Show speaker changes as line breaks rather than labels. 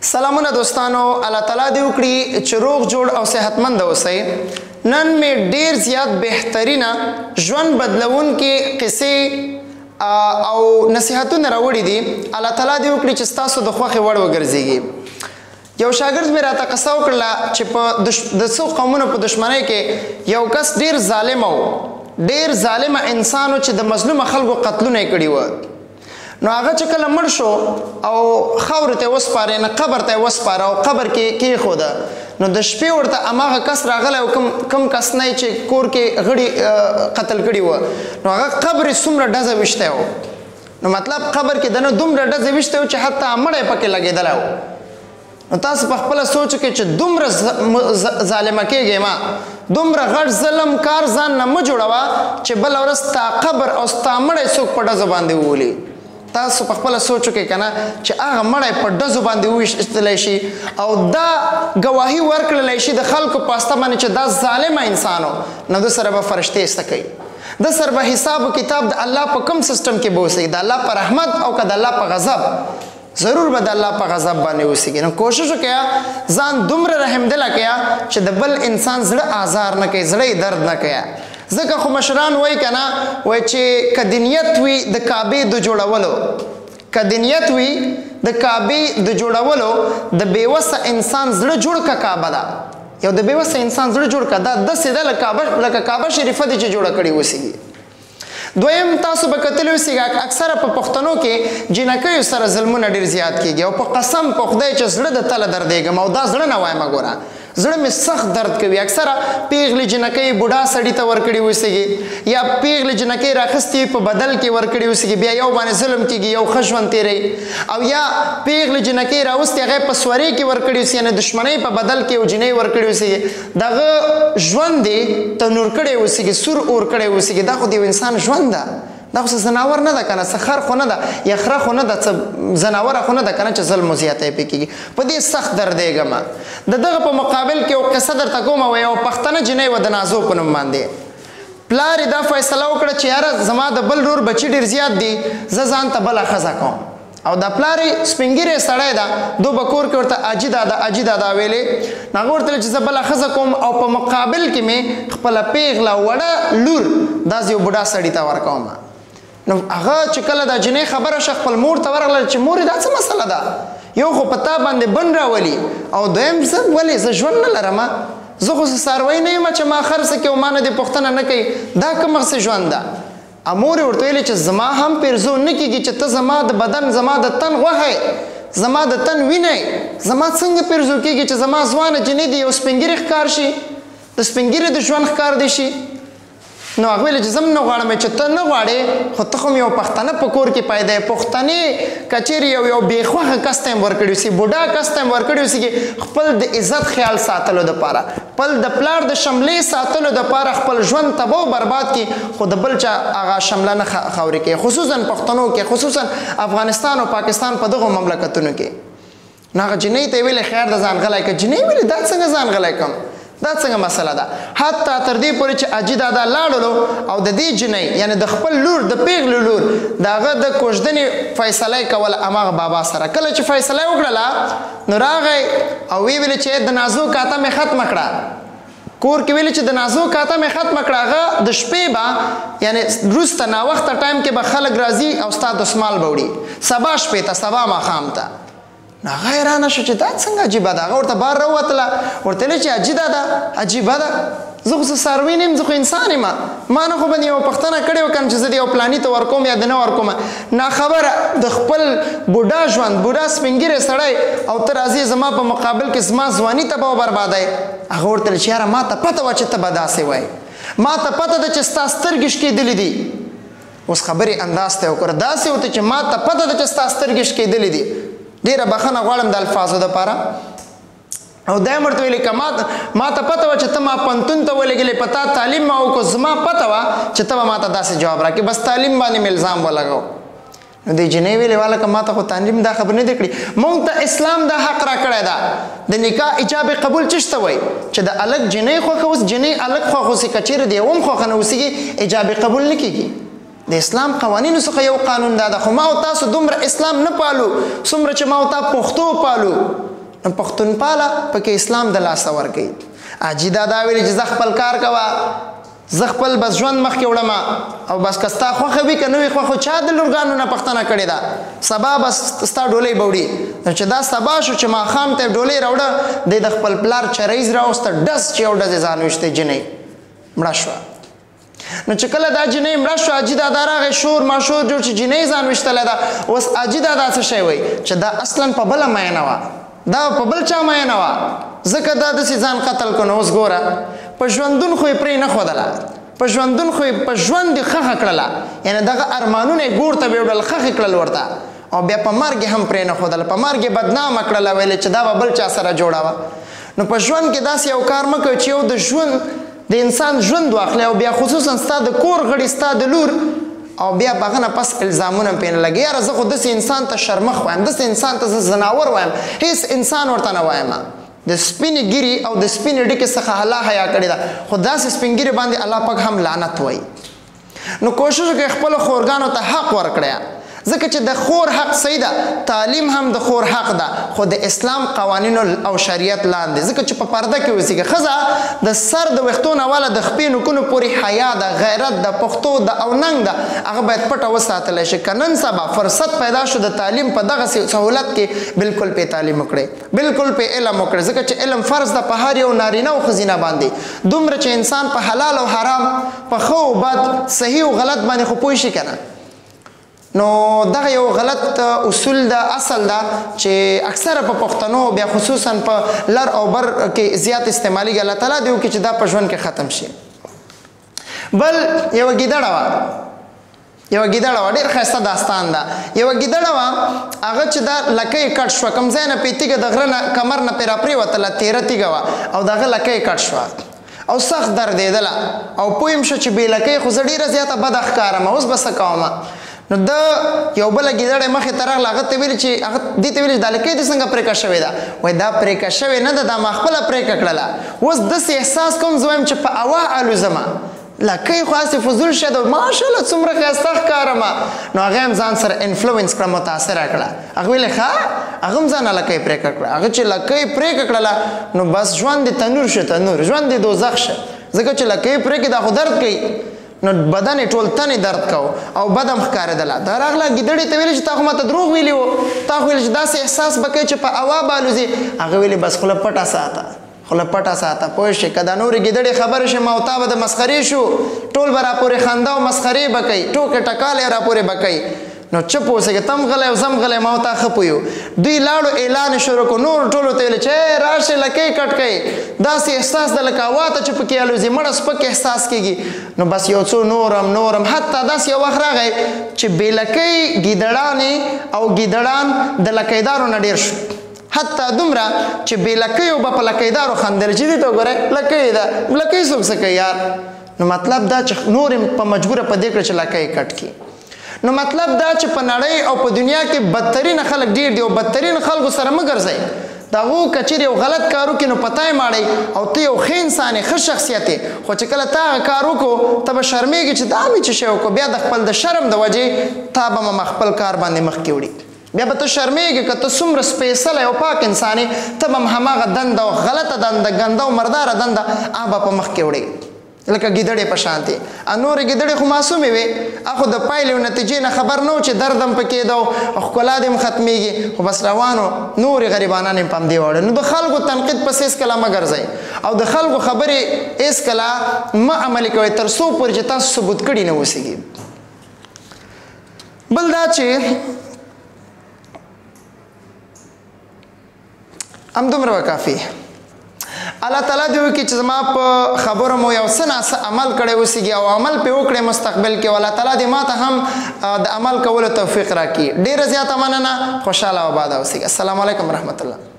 سلامونه دوستانو، الله تعالی دې وکړي چې روغ جوړ او صحتمند اوسئ. نن مې ډیر زیات بهترینه ژوند بدلونکې قصې او نصیحتونه راوړي دي. الله تعالی دې وکړي چې ستاسو د خوښې وړ وګرځېږي. یو شاګرد مې راته قصه وکړله چې په د څو قومونو په دښمنۍ کې یو کس ډیر ظالم و، ډیر ظالمه انسان و چې د مظلومه خلکو قتلونه یې کړي وه. نو هغه چې کله مړ شو او خاورې ته یې وسپاره، نه قبر ته یې وسپاره او قبر کې کېښوده، نو د شپې ورته هماغه کس راغلی او کوم کس نه یې چې کور کې غړي قتل کړي وه، نو هغه قبر یې څومره ډزه ویشتی و، نو مطلب قبر کې دننه دومره ډزې ویشتی و چې حتی مړی پکې لګېدلی و. نو تاسو په خپله سوچ وکړئ چې دومره ظالمه کېږئ ما، دومره غټ ظلم کار ځان نه مه جوړوه چې بله ورځ ستا قبر او ستا مړی څوک په ډزو باندې وولي. تاسو په خپله سوچ وکړئ که نه چې هغه مړی په ډزو باندې وویشتلی شي او دا ګواهي ورکړلی شي د خلکو په واسطه باندې چې دا ظالمه انسان و، نو ده سره به فرشتې څه کوي؟ ده سره به حساب و کتاب د الله په کوم سیستم کې به اوسېږي؟ د الله په رحمت او که د الله په غضب؟ ضرور به د الله په غضب باندې اوسېږي. نو کوشش وکړه ځان دومره رحمدله کړه چې د بل انسان زړه آزار نه کوي، زړه یې درد نه کوي. ځکه خو مشران وایي که نه، وایي چې که د نیت وي د کعبې د جوړولو، که د نیت وي د کعبې د جوړولو، د بېوسه انسان زړه جوړ که کعبه ده. یو د بېوسه انسان زړه جوړ که، دا داسې ده لکه کعبه شریفه دې چې جوړه کړې اوسېږي. دویم، تاسو به کتلی اوسئ اکثره په پښتنو کې جینکیو سره ظلمونه ډېر زیات کېږي، او په قسم په خدای چې زړه د تله دردېږم او دا زړه نه وایم، ګوره زړه مې سخت درد کوي. اکثره پیغلې جینکۍ بوډا سړي ته ورکړي اوسېږي، یا پیغلې جینکۍ راخیستي په بدل کې ورکړي اوسېږي، بیا یو باندې ظلم کېږي، یو ښه ژوند تېروي، او یا پیغلې جینکۍ راوستي هغه په سورې کې ورکړي اوسي، یعنې دښمنۍ په بدل کې یو جینۍ ورکړي اوسېږي، دغه ژوند دې تنور کړی اوسېږي، سور اور کړی اوسېږي. دا خو د یو انسان ژوند ده، دا خو څه ځناور نه ده که نه، څه خر خو نه ده یا خره خو نه ده، څه ځناوره خو نه ده که نه چې ظلم و زیاتی پرې کېږي. په دې سخت دردېږم. د دغه په مقابل کې یو قصه درته کوم. وه یوه پښتنه جینۍ وه د نازو په نوم باندې. پلار یې دا فیصله وکړه چې یاره زما د بل ورور بچي ډېر زیات دي، زه ځان ته بله ښځه کوم. او دا پلار یې سپینږیری سړی ده، دو به کور کې ورته اجي دادا اجي دادا ویلې. نو هغه ورته ویل چې زه بله ښځه کوم او په مقابل کې مې خپله پیغله وړه لور داسې یو بوډا سړي ته ورکوم. نو هغه چې کله دا جینۍ خبره شوه خپل مور ته ورغله چې مورې دا څه مسله ده، یو خو په تا باندې بن راولي او دویم زه ولې زه ژوند نه لرم، زه خو څه څاروی نه یم چې ما خرڅ کړي او ما نه دې پوښتنه نه کوي، دا کوم څه ژوند ده؟ مور یې ورته ویلې چې زما هم پیرزو نه کېږي چې ته زما د بدن، زما د تن غوښه یې، زما د تن وینه یې، زما څنګه پیرزو کېږي چې زما ځوانه جینۍ دې یو سپینږیري ښکار شي، د سپینږیري د ژوند ښکار دې شي. نو هغه ویل چې زه هم نه غواړم، چې ته نه غواړې خو ته خو مې یو پښتنه په کور کې پیدا یې، پښتنې که چېرې یو بې خوښه کس ته هم ورکړي اوسي، بوډا کس ته هم ورکړي اوسي، خپل د عزت خیال ساتلو دپاره، خپل د پلار د شملې ساتلو دپاره خپل ژوند تباه او برباد کړي، خو د بل چا هغه شمله نه خاورې کوي، خصوصا پښتنو کې، خصوصا افغانستان او پاکستان په دغو مملکتونو کې. نو هغه جینۍ ته یې ویلې خیر د ځان غلی کړه. جینۍ ویلې دا څنګه ځان غلی کړم، دا څنګه مسله ده؟ حتی تر دې پورې چې اجي دادا لاړلو او د دې جینۍ یعنې د خپل لور، د پیغلې لور، د هغه د کوژدنې فیصله یې کوله هماغه بابا سره. کله چې فیصله یې وکړله نو راغی او ویې ویلې چې د نازو کاته مې ختمه کړه. کور کې ویلې چې د نازو کاته مې ختمه کړه. هغه د شپې به یعنې وروسته ناوخته ټایم کې به خلک راځي او ستا دسمال به وړي سبا شپې ته، سبا ماښام ته. نو هغه حیرانه شو چې دا څنګه عجیبه ده. هغه ورته بار راووتله، ورته ویل چې عجیبه ده، عجیبه ده، زه خو څه څاروی نه یم، زه خو انسان یم، ما نه خو به یوه پوښتنه کړې وه که نه چې زه دې یو پلاني ته ورکوم یا دې نه ورکوم. ناخبره د خپل بوډا ژوند، بوډا سپینږیری سړی، او ته راځې زما په مقابل کې زما ځواني تباه او بربادی. هغه ورته ویل چې یاره ما ته پته وه چې ته به داسې وایې، ما ته پته ده چې ستا سترګې شکېدلې دي. اوس خبرې انداز ته وکړه، داسې ورته چې ما ته پته ده چې ستا سترګې شکېدلې دي. ډېره بخښنه غواړم د الفاظو دپاره. او دا یې ورته ویلې که ما ته پته وه چې ته ما پوهنتون ته ولېږلې، په تا تعلیم ما وکړو، زما پته وه چې ته به ما ته داسې جواب راکړې، بس تعلیم باندې مې الزام ولګاو. نو دې جینۍ ویلې واله که ما ته خو تعلیم دا خبر نه دی کړي، مونږ ته اسلام دا حق راکړی ده د نکاح ایجاب قبول چش ته وایي چې د هلک جینۍ خوښه اوس، جینۍ هلک خوښه اوسي، که چېرې د یو هم خوښه نه اوسېږي ایجاب قبول نه کېږي. د اسلام قوانینو څخه یو قانون دا ده. خو ما او تاسو دومره اسلام نه پالو څومره چې ما او تا پښتو پالو. نو پښتونپاله پکې اسلام د لاسه ورکوي. حاجي دادا ویلي چې زه خپل کار کوه، زه خپل بس ژوند مخکې وړم او بس که ستا خوښه وي که نه وي خوښه، چا د لورګانو نه پوښتنه کړې ده، سبا بس ستا ډولۍ به وړي. نو چې دا سبا شو چې ماښام ته یې ډولۍ راوړه، دی د خپل پلار چریز راوسته، ډز چې یو ډز یې ځان ویشتی، جینۍ مړه شوه. نو چې کله دا جینۍ مړه شوه، حاجي دادا راغی، شور ماشور جوړ چې جینۍ ځان ویشتلی ده. اوس حاجي دادا څه شی وایي چې دا اصلا په بله مینه وه، دا په بل چا مینه وه، ځکه دا داسې ځان قتل کړو. نو اوس ګوره په ژوندون خو یې پرې نه ښودله، په ژوندون خو یې په ژوند یې ښخه کړله، یعنې دغه ارمانونه یې ګور ته بیوړل، ښخې کړل ورته، او بیا په مرګ یې هم پرې نه ښودله، په مرګ یې بدنامه کړله، ویلې چې دا به بل چا سره جوړه وه. نو په ژوند کې داسې یو کار مه کوئ چې یو د ژوند د انسان ژوند واخلي، او بیا خصوصا ستا د کور غړي، ستا د لور، او بیا په هغه نه پس الزامونه پرې نه لګي. یاره زه خو داسې انسان ته شرمښ وایم، داسې انسان ته زه ځناور وایم، هېڅ انسان ورته نه وایم. د سپینې ګیرې او د سپینې ډکې څخه الله حیا کړې ده، خو داسې سپین ږیرې باندې الله پاک هم لعنت وایي. نو کوشش وکړئ خپلو خورګانو ته حق ورکړئ، ځکه چې د خور حق صحیح ده، تعلیم هم د خور حق ده، خو د اسلام قوانینو او شریعت لاندې، ځکه چې په پرده کې اوسېږي. ښځه د سر د ویښتو نه واله د خپې نوکونو پورې حیا ده، غیرت ده، پښتو ده او ننګ ده، هغه باید پټه وساتلی شي. که نن سبا فرصت پیدا شو د تعلیم په دغسې سهولت کې، بالکل پې تعلیم وکړئ، بالکل پې علم وکړئ، ځکه چې علم فرض ده په هر یو نارینه او ښځینه باندې. دومره چې انسان په حلال او حرام، په ښه او بد، صحیح او غلط باندې خو پوه شي که نه. نو دغه یو غلط اصول ده، اصل ده چې اکثره په پښتنو بیا خصوصا په لر او بر کې زیات استعمالیږي. الله تعالی دې وکړي چې دا په ژوند کې ختم شي. بل یوه ګیدړه وه، یوه ګیدړه وه، ډېر ښایسته داستان ده. یوه ګیدړه وه، هغه چې دا لکۍ کټ شوه، کوم ځای نه پې تیږه د غره نه کمر نه پرې راپرېوتله، تیره تیږه وه، او د هغه لکۍ کټ شوه او سخت دردېدله، او پوه یم شو چې بې لکۍ خو زه ډېره زیاته بده ښکارم، اوس به څه کوم. نو د یو بله ګیدړې مخې ته راغله، هغه ته ویلي چې هغه دې ته ویلي چې دا لکۍ دې څنګه پرېکه شوې ده؟ وایي دا پرېکه شوې نه ده، دا ما خپله پرېکه کړله، اوس داسې احساس کوم زه وایم چې په هوا الوزمه، لکۍ خو هسې فضول شی ده، ماشاءالله څومره ښایسته ښکارمه. نو هغه هم ځان سره انفلوینس کړه، متاثره کړه. هغه ویلې ښه، هغه هم ځانه لکۍ پرېکه کړه. هغه چې لکۍ پرېکه کړله نو بس ژوند دې تنور شو، تنور ژوند دې دوزخ شه، ځکه چې لکۍ پرېکې دا خو درد کوي، نو بدن یې ټول تن یې درد کو او بدم ښکارېدله. دا راغله ګیدړې ته ویلې چې تا خو ماته دروغ ویلي وو، تا خو ویلې چې داسې احساس به کوې چې په هوا به الوزې. هغه ویلې بس خوله پټه ساته، خوله پټه ساته، پوه شې که دا نورې ګیدړې خبرې شي ما او تا به د مسخرې شو، ټول به راپورې خندا او مسخرې به کوي، ټوکې ټکالې راپورې به کوي. نو چپ اوسېږه، ته هم غلی او زه هم غلی، ما او تا ښه پوه یو. دوی لاړو اعلان یې شروع کړو، نورو ټولو ته ویل چې راشئ لکۍ کټ کړئ، داسې احساس ده لکه هوا ته چې پکې الوزي، مړه سپک احساس کېږي. نو بس یو څو نورم نورم، حتی داسې یو وخت راغی چې بې لکۍ ګیدړانې او ګیدړان د لکۍدارو نه ډېر شو، حتی دومره چې بې لکیو به په لکۍدارو خندل چې دې ته وګوره لکۍ ده، لکۍ څوک څه کوي یار. نو مطلب دا چې نور یې په مجبوره په دې کړه چې لکۍ کټ کړي. نو مطلب دا چې په نړۍ او په دنیا کې بدترین خلک ډېر دي او بدترین خلکو سره مه ګرځئ. د هغو که چېرې یو غلط کار وکړي نو په تا یې ماړئ او ته یو ښه انسان یې، ښه شخصیت یې، خو چې کله تا هغه کار وکړو ته به شرمېږې چې دا مې څه شی وکړو، بیا د خپل د شرم د وجې تا به مه خپل کار باندې مخکې وړي، بیا به ته شرمېږې که ته څومره سپېڅلی او پاک انسان یې، ته به هم هماغه دنده او غلطه دنده، ګنده او مرداره دنده هغه به په مخکې وړې لکه ګیدړې په شان دی. نورې ګیدړې خو معصومې وې، هغه د پایلې او نتیجې نه خبر نه و چې درد هم پکې ده او ښکلا دې هم ختمېږي، خو بس روانو نورې غریبانان یې په همدې واړه. نو د خلکو تنقید پسې هېڅکله مه ګرځئ او د خلکو خبرې هېڅکله مه عملي کوئ تر څو پورې چې تاسو ثبوت کړي نه اوسېږي. بل دا چې همدومره به کافي. الله تعالی دې وکړي چې زما په خبرو مو یو څه ناڅه عمل کړی اوسېږي او عمل پرې وکړئ مستقبل کې، او الله تعالی دې ما ته هم د عمل کولو توفیق راکړي. ډېره زیاته مننه، خوشحاله او آباده اوسېږئ. السلام علیکم ورحمت الله.